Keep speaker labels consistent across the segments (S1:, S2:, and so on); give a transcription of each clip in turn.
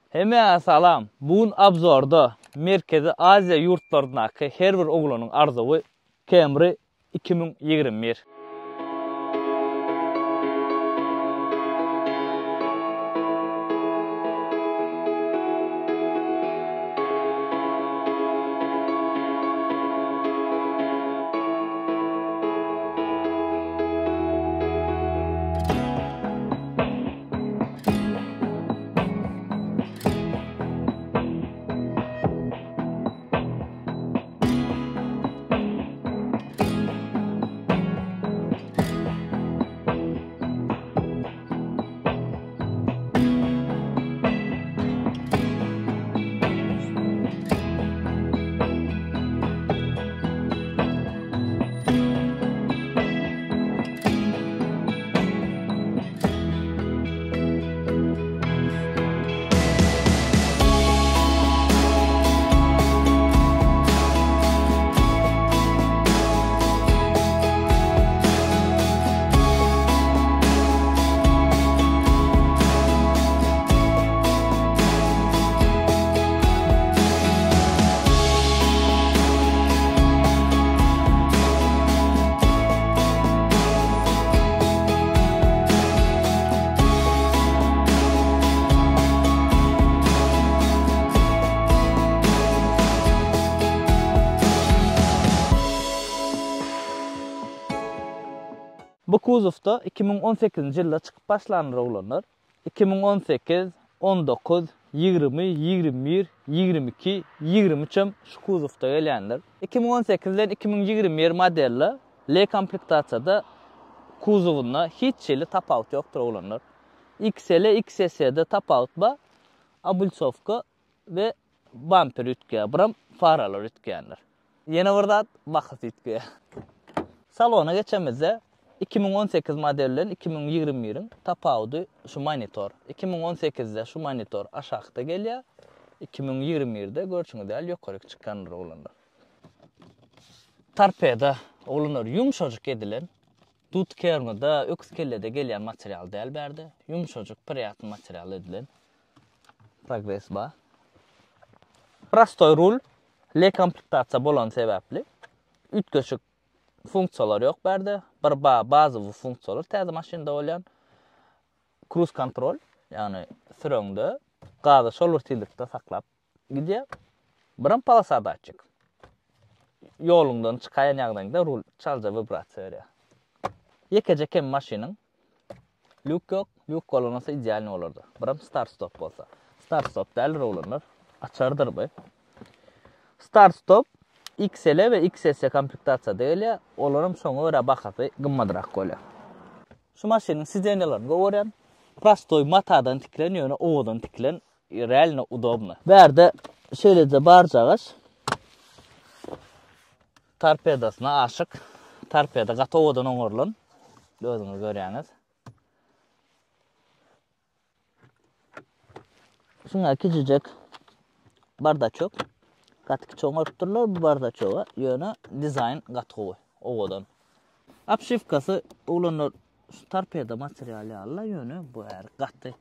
S1: Hemmäňe salam! Bu gün obzorda Merkezi Aziýa ýurtlaryndaky her bir oglanyň arzuwy Camry 2021. Bu kuzowda 2018-nji ýylda çykyp başlandyr oglanlar. 2018, 19, 20, 21, 22, 23 hem şu kuzowda gelýändir. 2018 bilen 2021 modelde L komplektasiýada kuzowynda hiç hili tapawut ýokdur oglanlar. XL, XS-de tapawut bar. Obulsowka we bamper üýtgeýär. Biram faralar üýtgeýändir. Ýene bir zat, bahasy üýtgeýär. Salona geçemizde 2018 model bilen 2021-iň tapawudy şu monitor. 2018-de şu monitor aşakda gelýär. 2021-de görşüňiz ýaly ýokaryk çykýandyr oglanlar. Torpeda oglanlar ýumşajyk edilen. Dut kermada öküz kellede gelýän material däl bärde. Ýumşajyk priýatny material edilen. Progres bar. Prostoý rul L komplektasiýa bolany sebäpli üýtgeşik funksiýalar ýok bärde. Bir ba bazowy funksiýalar täze maşynda bolýan. Kruz kontrol, ýagny süreňde gazy şol bir tizlikde saklap gidýär. Biram polosa datçik. Ýoluňdan çykaýan ýagdaýyňda rul çalja wibrasiýa berýär. Ýekeje kem maşynyň lýuk ýok. Lýuk bolan bolsa idealny bolardy. Biram start stop bolsa. Start stop däldir oglanlar. Açardyr bu. Start stop XL we XS komplektasiýada gelýär. Olaram şoňa görä bahasy gymmadrak bolýar. Şu maşynyň sidenýalaryny gowy görýän. Prostoý matadan tikilen ýöne owadan tikilen realno udobno. Bärde şeýleje barjagaş torpedasyna aşyk. Torpeda gaty owadan oňarylan. Özüňiz görýäňiz. Şuňa kiçijek bardaçok. Gaty kiçi oňarypdyrlar bu bardaçoga. Ýöne dizaýn gaty gowy, owadan. Obşiwkasy oglanlar şu torpeda material ýaly-la, ýöne bu är gaty.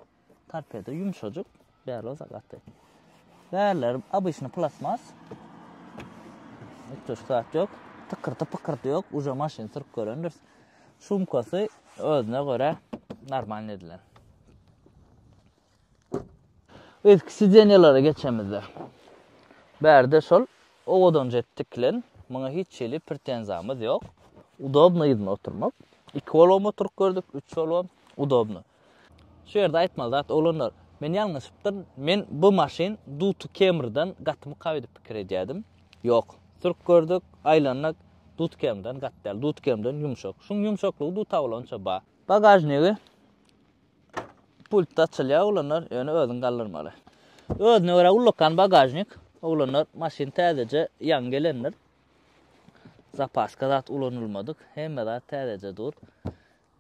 S1: Torpeda ýumşajyk, bäri bolsa gaty. Bärler obyçny plastmas. Üýtgeşik zat ýok. Tykyrdy pykyrdy ýok. Uje maşyn sürüp görendiris. Sumkasy özüne görä normalny edilen. Yzky sidenýalara geçemizde. Bärde şol owadanca edip tikilen. Muňa hiç hili pretenzamyz ýok. Udobno yzyna oturmak. Iki bolubam oturyp gördük, üç bolubam udobno. Şu ýerde aýtmaly zat oglanlar, men ýalňyşypdyryn. Men bu maşyn Duty Camry-dan gaty mukaw edip pikir edýärdim. Ýok. Sürüp gördük, aýlandyk. Duty Camry-dan gaty däl. Duty Camry-dan ýumşak. Şuň ýumşaklygy Duty bolança bar. Bagažnigi pultda açylýar oglanlar, ýöne özüň galdyrmaly. Özüne görä ullakan bagažnik. Oglanlar, maşyn täzeje ýaňy gelendir. Zapaska zat ulanylmadyk. Hemme zat täzeje dur.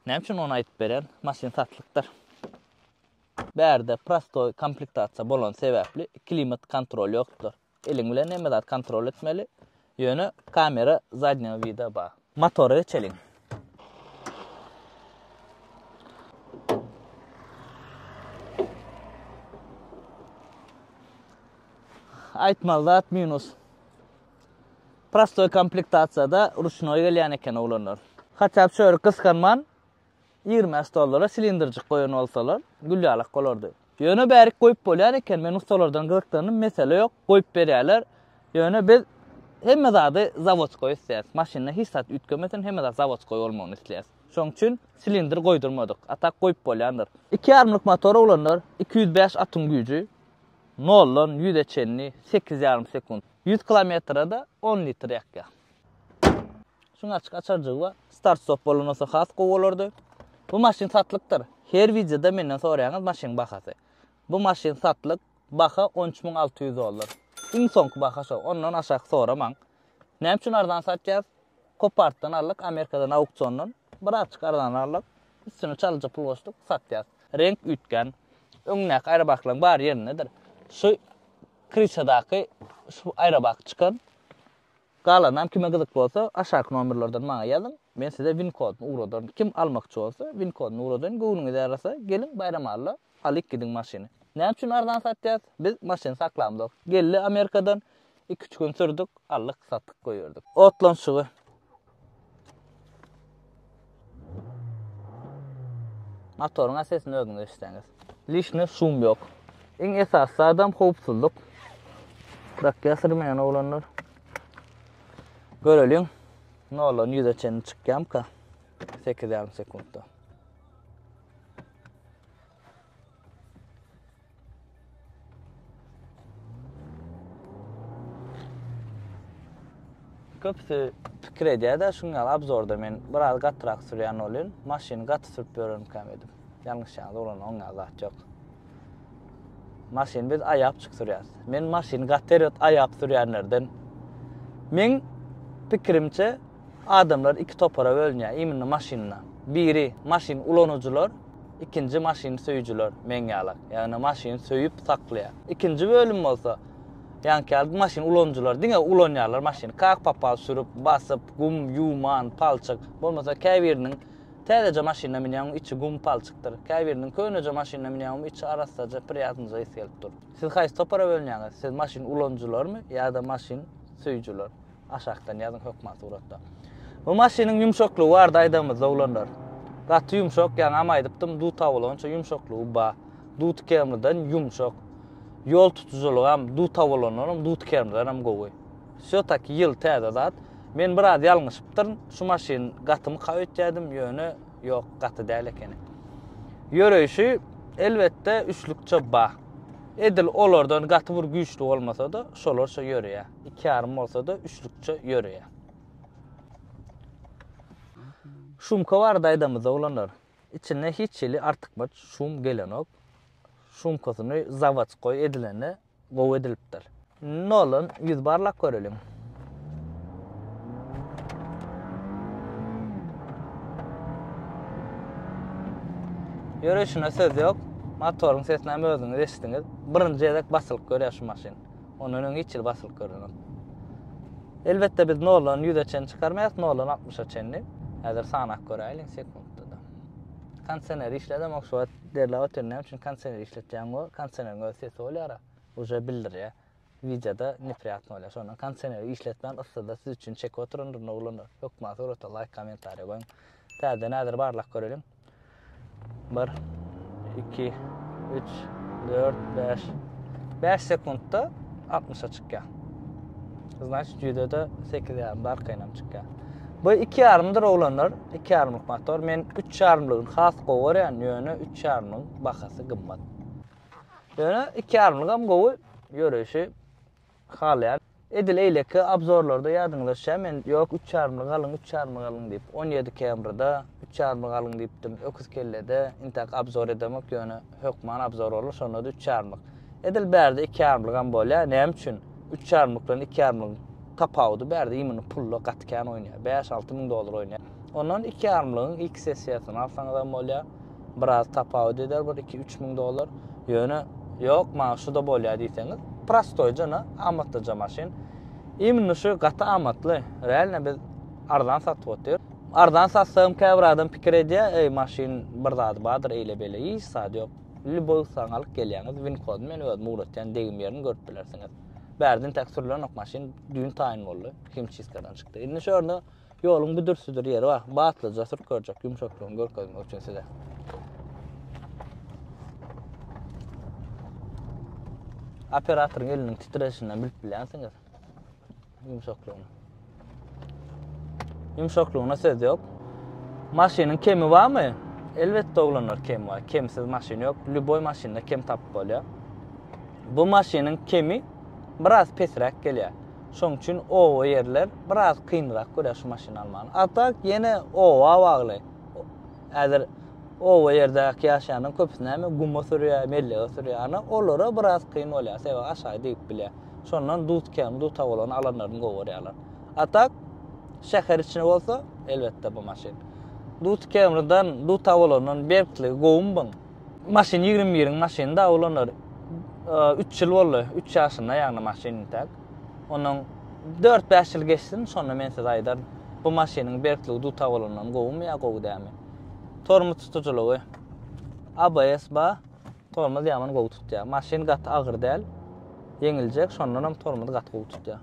S1: Näme üçin ony aýdyp berýän? Maşyn satlykdyr. Bärde prostoý komplektasiýa bolan sebäpli klimat kontrol ýokdur. Eliň bilen hemme zat kontrol etmeli. Ýöne kamera zadnýego vida bar. Motora geçeliň. Aýtmaly zat minus. Prostoý komplektasiýada ruçnoý gelýän eken oglanlar. Haçap şöyle gysganman 25 dollara silindrjik goýan bolsalar, gül ýalak bolardy. Ýöne bärik goýup bolýan eken, men ustalardan gyzyklandym, mesele ýok, goýup berýärler. Ýöne biz hemme zady zawodskoý isleýäris. Maşynda hiç zat üýtgemesin, hemme zat zawodskoý bolmagyny isleýäris. Şonuň üçin silindr goýdurmadyk. A tak goýup bolýandyr. Iki ýarymlyk motor oglanlar, 205 atyň güýji, noldan ýüze çenli sekiz ýarym sekunt. 100 kilometre-de 10 litr ýakýar. Şuň açyk açarjygy bar. Start stop bolan bolsa has gowy bolardy. Bu maşyn satlykdyr. Her wideoda menden soraýaňyz maşynyň bahasy. Bu maşyn satlyk, baha 13600 dollar. Iň soňky baha şo. Ondan aşak soramaň. Näme üçin arzan satýas? Kopartdan aldyk, Amerikadan auksiondan. Birazçyk arzan aldyk. Üstüne çalaja pul goşduk, satýas. Reňk üýtgän. Öňündäki aýrabaklaryň bary ýerindedir. Şu kryşadaky şu aýrabak çykan. Galanam kime gyzyk bolsa aşaky nomerlerden maňa ýazyň. Men size win kodyny ugradaryn. Kim almakçy bolsa win kodyny ugradaýyn. Göwnüňiz ýarasa geliň Baýramalla alyp gidiň maşyny. Näme üçin arzan satýas? Biz maşyny saklamzok. Geldi Amerikadan iki-üç gün sürdük, aldyk, satdyk goýberdik. Otlanyşygy. Motoryň sesini özüňiz eşitseňiz. Lişni şum ýok. Iň esasy zadam howpsuzlyk. Bırak sürmeýän oglanlar. Göreliň. Noldan ýüze çenli çykýamka? 8,5 sekuntda. Köpüsi pikir edýär-de, şuň ýaly obzorda men biraz gatyrak sürýän bolýan, maşyny gaty sürüp ýörenkäm edip. Ýalňyşýaňyz oglan, oň ýaly zat ýok. Maşyny biz aýapjyk sürýäs. Men maşyny gaty erbet aýap sürýänlerden. Meň pikirimçe adamlar iki topara bölünýär, imенно maşynda. Biri maşyn ulanyjylar, Ikinji maşyny söýüjiler meň ýalak. Ýagny maşyny söýüp saklaýar. Ikinji bölüm bolsa ýaňky ýaly maşyn ulanyjylar diňe ulanýarlar maşyny. Kak popal sürüp, basyp, gum ýuwman, palçyk. Bolmasa käbiriniň täzeje maşynyna münýäň içi gum palçykdyr. Käbiriniň köneje maşynyna münýäň içi arassaja priýatnyja ys gelip dur. Siz haýsy topara bölünýäňiz? Siz maşyn ulanyjylarmy ýa-da maşyn söýüjiler? Aşakdan ýazyň hökman suratda. Bu maşynyň ýumşaklygy bardy aýdamyzda oglanlar. Gaty ýumşak, ýaňam aýdypdym, duta bolança ýumşaklygy ba. Dut Camry'dan ýumşak. Ýol tutujylygam duta bolandanam dut Camry'danam gowy. Vse taki ýyl täze zat. Men biraz ýalňyşypdyryn. Şu maşyn gatymyka öýtýädim, ýöne ýok, gaty däl ekeni. Ýöreýşi elbetde üçlükçe ba. Edil olardan gaty bir güýçli bolmasa-da, şolarça ýöreýär. Iki ýarym bolsa-da üçlükçe ýöreýär. Şumka barada aýdamyzda oglanlar. Içinde hiç hili artykmaç şum gelenok. Şumkasyny zawodskoý edilende gowy edilipdir. Noldan 100 barlap göreliň. Ýöreýşine söz ýok. Motoryň sesini hem özüňiz eşitdiňiz. Birinji gezek basylyp görýär şu maşyn. Ondan öň hiç hili basylyp görlenok. Elbetde biz noldan ýüze çenli çykarmaýarys, noldan altmyşa çenli. Häzir sanap göräýeliň sekuntda-da. Kondisioner işledemok şu wagt derläp otyryn. Näme üçin kondisioner işletýäň bu? Kondisioneriň öz sesi bolýar-a. Uje bildirýär. Wideoda nepriýatno bolýar. Şondan kondisioneri işletmän yssyda siz üçin çekip oturandyryn oglanlar. Hökman surata laýk kommentariýa goýuň. Täzeden häzir barlap göreliň. 1 2 3 4 5 5 sekuntda 60-a çykýar. Значит, ýüze-de 8 ýarymda arkaýynam çykýar. Bu 2 ýarymdyr oglanlar, 2 ýarymlyk motor. Men 3 ýarymlygyny has gowy görýän, ýöne 3 ýarymlygyň bahasy gymmat. Ýöne 2 ýarymlygam gowy, ýöreýşi Halaýan. Edil eýleki obzorlarda ýadyňyza düşýär, men ýok üç ýarymlyk alyň, üç ýarymlyk alyň diýip, 17 Camry-da üç ýarymlyk alyň diýipdim, öküz kellede intäk obzor edemok, ýöne hökman obzor bolar, şonda-da üç ýarymlyk. Edil bärde iki ýarymlygam bolýar, näme üçin? Üç ýarymlyk bilen iki ýarymlygyň tapawudy bärde imенно pulda gaty kän oýnaýar, bäş-alty müň dollar oýnaýar. Ondan iki ýarymlygyň XSS-ini alsaňyzam bolýar. Biraz tapawut eder bir 2-3 müň dollar. Ýöne ýok maňa şu-da bolýar diýseňiz, prostoýjana amatlyja maşyn. Imенно şu gaty amatly. Realno biz arzan satyp otyr. Arzan satsagam käbir adam pikir edýär, eý maşyn bir zady bardyr eýle-beýle. Hiç zady ýok. Lýuboý ussaňy alyp gelýäňiz, win kodyny men özüm ugratýan, degim ýerini görüp bilersiňiz. Bärde intäk sürülenok maşyn, düýn taýyn boldy. Himçistkadan çykdy. Indi şu ýerde ýoluň büdür-südür ýeri bar. Batlyja sürüp görjek, ýumşaklygyny görkezmek üçin size. Operatoryň eliniň titreşinden bilip bilýänsiňiz. Ýumşaklygyny. Ýumşaklygyna söz ýok. Maşynyň kemi barmy? Elbetde oglanlar kemi bar. Kemsiz maşyn ýok. Lýuboý maşynda kem tapyp bolýar. Bu maşynyň kemi biraz pesräk gelýär. Şoň üçin oba ýerler biraz kynrak görýär şu maşyny almany. A tak ýene oba bagly. Häzir oba ýerdäki ýaşaýanlaryň köpüsi näme guma sürýär, mellege sürýär. Ana olara biraz kyn bolýar. Sebäbi aşagy degip bilýär. Şondan dut kemi, dut awalany alanlaryny gowy görýärler. A tak şäher içine bolsa, elbetde bu maşyn. Dut kemriden, dut awalandan berkligi gowumy buň? Maşyn 21-iň maşyny da oglanlar. 3 ýyl boldy. 3 ýaşynda ýagny maşyn intäk. Ondan 4-5 ýyl geçsin, şonda men size aýdaryn. Bu maşynyň berkligi dut awalandan gowumy ýa gowy dälmi? Tormoz tutujylygy. ABS ba. Tormoz ýaman gowy tutýar. Maşyn gaty agyr däl. Ýeňiljek, şondanam tormoz gaty gowy tutýar.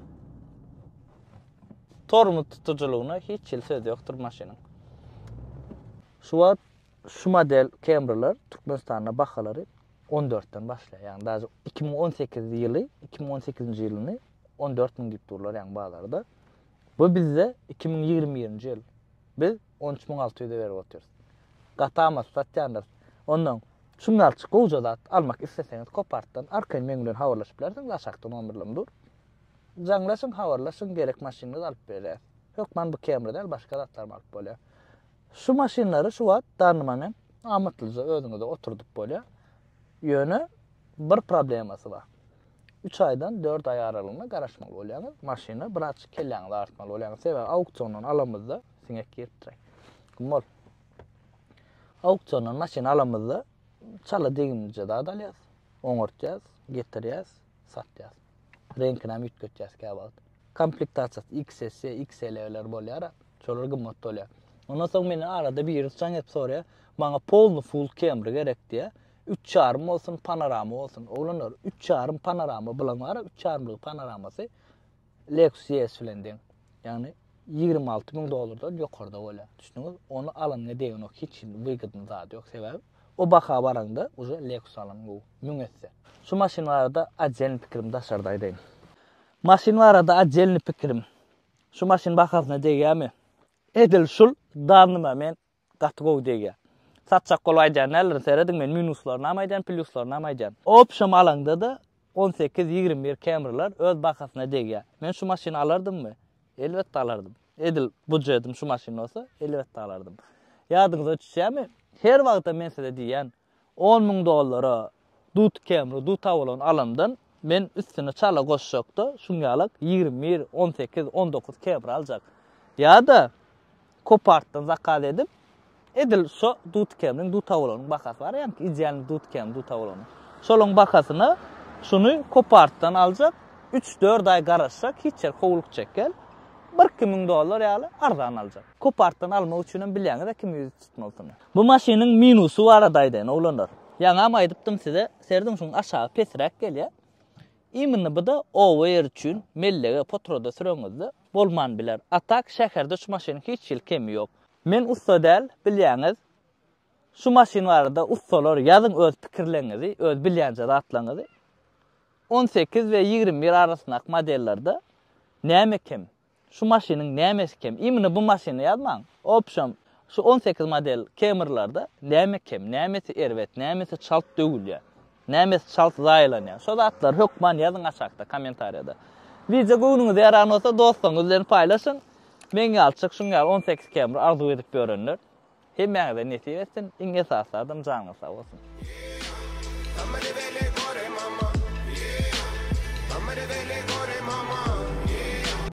S1: Tormoz tutujylygyna hiç hili söz ýokdur maşynyň. Şu wagt şu model Camry'ler Türkmenistanda bahalary 14-den başlaýar. Ýagny daže 2018 ýyly, 2018-nji ýylyny 14 müň diýip durlar ýagny bazarda. Bu bizde 2021-nji ýyl. Biz 13600-e berip otyrys. Gaty amatly satýandyrys. Ondan şungalçyk gowja zat almak isleseňiz Copartdan arkaýyn meň bilen habarlaşyp bilersiňiz. Aşakda nomerlerim dur. Jaňlaşyň, habarlaşyň, gerek maşynyňyzy alyp berýäs. Hökman bu Camry däl, başga zatlaram alyp bolýar. Şu maşynlary şu wagt danny moment amatlyja özüňize oturdyp bolýar. Ýöne bir problemasy bar. 3 aýdan 4 aý aralygynda garaşmaly bolýaňyz. Maşyna birazjyk kelläňizi agyrtmaly bolýaňyz. Sebäbi auksiondan alamyzda siňek giripdir. Kim bol? Auksiondan maşyn alamyzda çala degimlije zat alýas, oňartýas, getirýäs, satýas. Reňkini hem üýtgetýäs käwagt. Komplektasiýasy XS, XL-ler bolýar. Şolar gymmat bolýar. Ondan soň meni arada biri jaň edip soraýar, maňa polny full Camry gerek diýýär. Üç ýarym bolsun, panorama bolsun. Oglanlar, üç ýarym panorama bilen bar, üç ýarymlyk panoramasy Lexus ES bilen deň. Ýagny 26 müň dollardan ýokarda bolýar. Düşündiňiz? Ony alanyňa degenok, hiç hili wygodny zady ýok. Sebäbi o baha baraňda уже Lexus alan gowy. Müň esse. Şu maşyn barada otdelny pikirim daşarda aýdaýyn. Maşyn barada otdelny pikirim. Şu maşyn bahasyna degýärmi? Edil şul danny moment Gaty gowy degýär. Satjak bolup aýdýan däldirin, serediň men minuslarynam aýdýan, plýuslarynam aýdýan. Opşam alaňda-da 18, 21 Camrylar öz bahasyna degýär. Men şu maşyny alardymmy? Elbetde alardym. Edil budjetim şu maşyn bolsa, elbetde alardym. Ýadyňyza düşýärmi? Her wagtam men size diýýän, 10 müň dollara Dut Camry, Dut Avalon alandan men üstüne çala goşjakda şuň ýalak 21, 18, 19 Camry aljak. Ýa-da Copartdan zakaz edip, edil şo Dut Camryň, Dut Avalonyň bahasy bar, ýaňky idealny Dut Camry, Dut Avalonyň. Şolaň bahasyna şuny Copartdan aljak, üç-dört aý garaşjak, hiç ýer howlukjak gel, bir-iki müň dollar ýaly arzan aljak. Copartdan almak üçinem bilýäňiz-ä kimi ýüz tutmalysyny. Bu maşynyň minusy barada aýdaýyn, oglanlar. Ýaňam aýdypdym size, serediň şuň aşagy pesräk gelýär. Imенно bu-da oba ýeri üçin mellege, potrada süreňizde bolman biler. A tak şäherde şu maşynyň hiç hili kemi ýok. Men ussa däl, bilýäňiz. Şu maşyn barada ussalar ýazyň öz pikirleňizi, öz bilýänje zatlaňyzy. 18 we 21 arasyndaky modellerde näme kem? Şu maşynyň nämesi kem? Imенно bu maşyny ýazmaň. Opşam şu 18 model Camrylarda näme kem, nämesi erbet, nämesi çalt döwülýär, nämesi çalt zaýalanýar. Şo zatlary hökman ýazyň aşakda kommentariýada. Wideo göwnüňize ýaran bolsa dostlaryňyz bilen paýlaşyň. Meň ýalyçyk şuň ýaly 18 Camry arzuw edip ýörenler. Hemmäňize nesip etsin. Iň esasy zadam janyňyz sag bolsun.